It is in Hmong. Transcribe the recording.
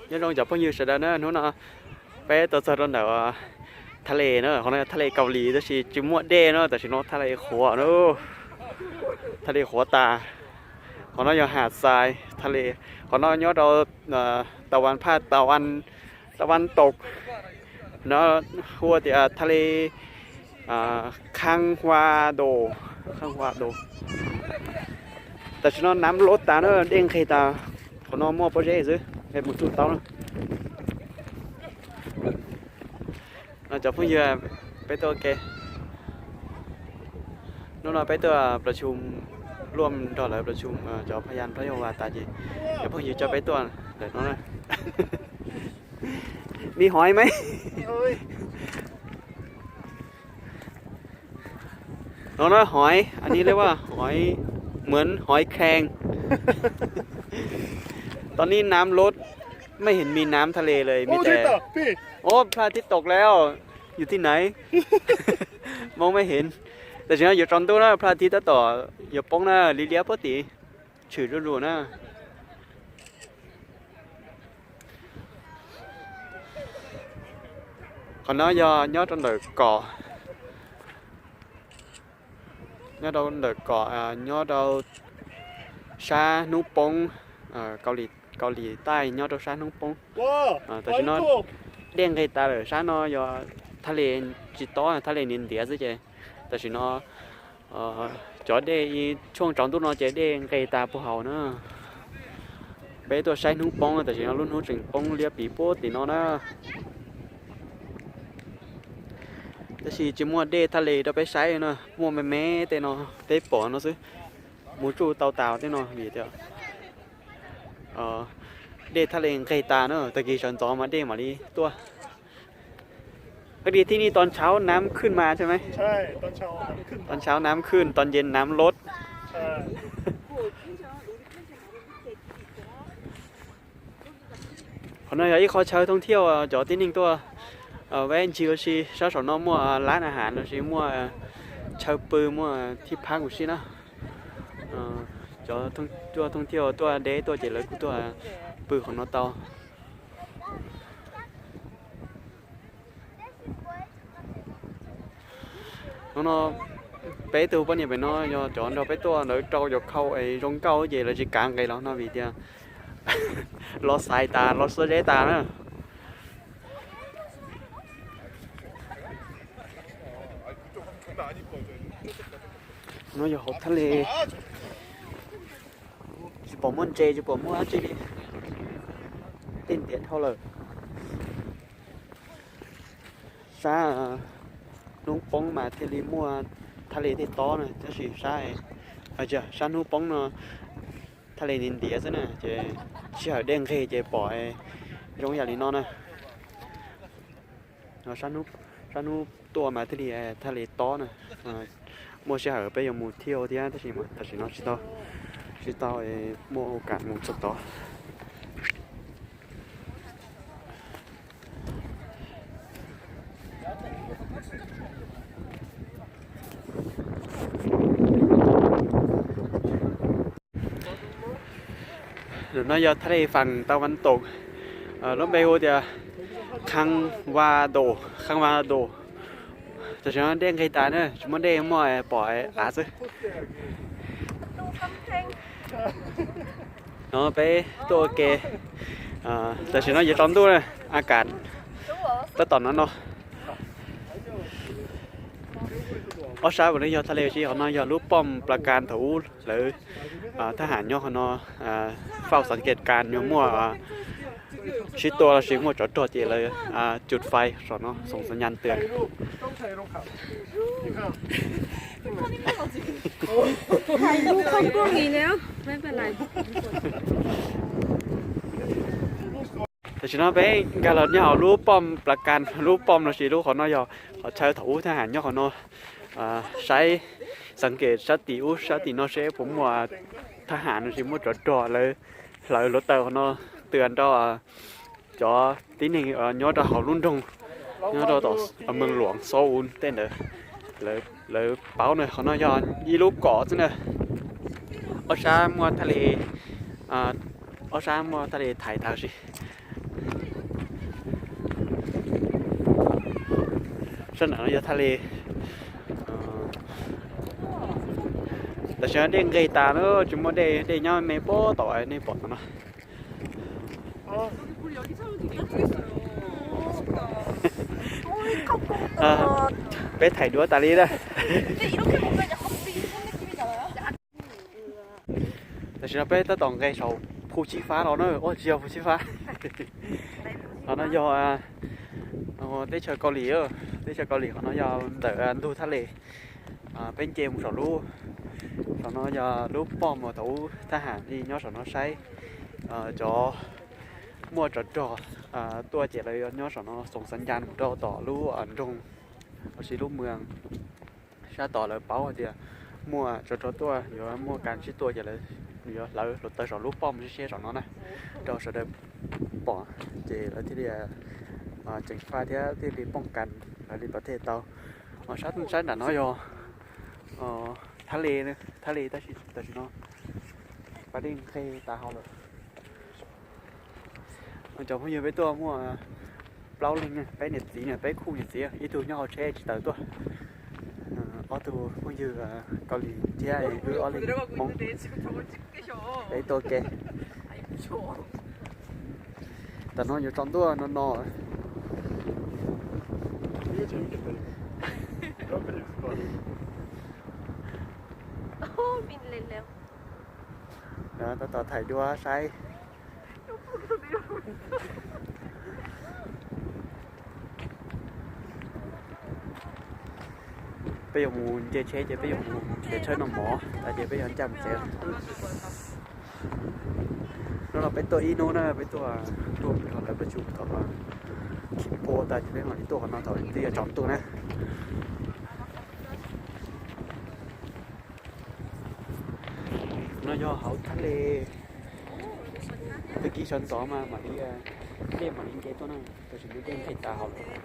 Nyob zoo cov phooj ywg sawv daws na, hnub no peb tuaj txog rau ntawm thaj le na, qhov no yog thaj le Kaus Lim tab sis tsis muaj dej na, tam sim no thaj le qhuav na, thaj le qhuav tas. Qhov no yog Haj Xais thaj le, qhov no nyob rau tàu Văn Pha, tàu Văn, tàu Văn Tộc, no hu tias thaj le Khang Hua Dos, Khang Hua Dos. Tam sim no nab loj tas na, dej nqeg tas, qhov no muaj pob zeb xwb, mus tsuj taub na. Cov phooj ywg, peb tuaj ke, hnub no peb tuaj ประชุม ร่วม nrog lawv ประชุม cov พยานพระเยโฮวา tas ces cov phooj ywg coj peb tuaj ntawm no na. มีหอยไหม? No na, หอย อันนี้เรียกว่าหอย เหมือนหอยแครง ตอนนี้น้ำลด ไม่เห็นมีน้ำทะเลเลย มีแต่ โอ้ พระอาทิตย์ตกแล้ว อยู่ที่ไหน มองไม่เห็น Tam sim no yuav tsaus ntuj na, พระอาทิตย์ tab tom yuav poob na, liab liab puag tim, tshwm zuj zus na. Qhov no yog nyob rau ntawm kom, nyob rau ntawm kom, nyob rau sab hnub poob, Kaus Lim Taij nyob rau sab hnub poob. Tam sim no dej nqeg tas lawm, sab no yog thaj le tsis tob, thaj le ntiav ntiav xwb ces tam sim no cov dej ib tshooj tsaus ntuj no ces dej nqeg tas puag hauv na. Peb tuaj saib hnub poob, tam sim no lub hnub tseem poob liab pliv puag tim no na. Tab sis tsis muaj dej thaj le rau peb saib na, muaj me me tej no peb pom no xwb. Mus tsuj tau tas tej no vim tias dej thaj le nqeg tas na, tag kis sawv ntxov mas dej mam li tuaj. พอดีที่นี่ตอนเช้าน้ำขึ้นมาใช่ไหม? ตอนเช้าน้ำขึ้น ตอนเย็นน้ำลด Qhov no yog ib qho chaw thoob thiauj cov tib neeg tuaj ua ib ncig ua si. Sab saum no muaj lab na has los sis muaj chaw pw, muaj thib phab ua si na. Cov tuaj thoob thiauj tuaj deb tuaj ces lawv kuj tuaj pw qhov no tau. Hnub no peb tug poj niam pem no yog cov nrog peb tuaj, lawv rau cov khau es zoo nkauj ces lawv tsis kav nqes los no vim tias los xais tas los xuab zeb tas na. No yog hauv thaj le, tsis pom muaj ntses tsis pom muaj dab tsi li, dej ntiav dhau lawm. Sab hnub poob mas thiaj li muaj thaj le tej tob na, tab sis sab, sab hnub poob no thaj le ntiav ntiav xwb na, ces sij hawm dej nqeg ces pom zoo yam li no na. Sab hnub tuaj mas thiaj li thaj le tob na. Muaj sij hawm peb yuav mus thiaj thiab tab sis tam sim no tsis tau, tsis tau muaj ua kam mus txog tod. Ntawm no yog thaj le fas taw vas toom, lub npe hu tias Kham Vas Dos, Kham Vas Dos. Tam sim no dej nqig tas na, tsis muaj dej, muaj pom av xwb. No peb tuaj ua ke, tam sim no yuav tsaus ntuj na, a kas tab tom no no. Ob sab uas no yog thaj le, qhov no yog lub poj plas kas thaum ub lawv thab ham nyob qhov no faj xav kev kas, yog muaj sib tua los sis muaj tsov rog ces lawv cus fais saum no xoom xas nyas twg. Tam sim no peb nkag los nyob hauv lub poj plas kas, lub poj los sis lub qhov no yog qhov chaw thaum ub thab ham nyob qhov no saib, xav kev sab tim ub sab tim no seb puas muaj thab ham los sis muaj tsov rog. Lawv hlawv hluav taws qhov no tws rau cov tib neeg nyob rau hauv lub nroog, nyob rau tom Mees Luam Xauv Us tej ntawd, lawv paub na. Qhov no yog ib lub kom xwb na, ob sab muaj thaj le, ob sab muaj thaj le thaiv tas si. Sab nram no yog thaj li. Tam sim no dej nqes tas na, tsis muaj dej, dej nyob me puag tom nej pom no. Peb thaij duab tas li na. Tam sim no peb tab tom nqes saum Phu Xib Fab los na, ua tsis yog Phu Xib Fab. Qhov no yog teb chaws Kaus Lim, teb chaws Kaus Lim qhov no yog ntawm ntug thaj li. Peb nce mus saum lub, saum no yog lub poj mus thaum ub thab ham li nyob saum no saib cov muaj tsov rog tuaj ces lawv yuav nyob saum no xoom xav ncas mus rau tom lub nroog, los sis lub moos sab tod lawv paub hais tias muaj tsov rog tuaj yuav muaj kas sib tua ces lawv yuav hlawv hluav taws saum lub poj mus siab siab saum no na, rau sawv daws pom ces lawv thiaj li ceev faj thiab thiaj li poj kas lawv li tom tej tau. Sab sab nram no yog thaj li, thaj li tab sis tam sim no pas dej nqes tas hauv lawm. Cov phooj ywg peb tuaj muaj plaub leeg, peb niam txiv, peb khub niam txiv, ib tug nyob hauv tsheb tsis tawm tuaj. Ob tug phooj ywg Kaus Lim thiab wb ob leeg Hmoob, peb tuaj ke. Tam no yuav tsaus ntuj no no. Tab tom thaij duab saib. Peb yuav mus nce tsheb ces peb yuav mus nce tsheb noj mov tas ces peb yuav ncaj mus tsev. Hnub no peb tuaj ib hnub na, peb tuaj tuaj nrog lawv peb tsuj tom khib pua tas ces peb mam li tuaj qhov no thaum twb yuav tsaus ntuj na. No yog hauv thaj li, tag kis sawv ntxov mas mam li, dej mam li nce tuaj na, tam sim no dej nqes tas hauv lawm.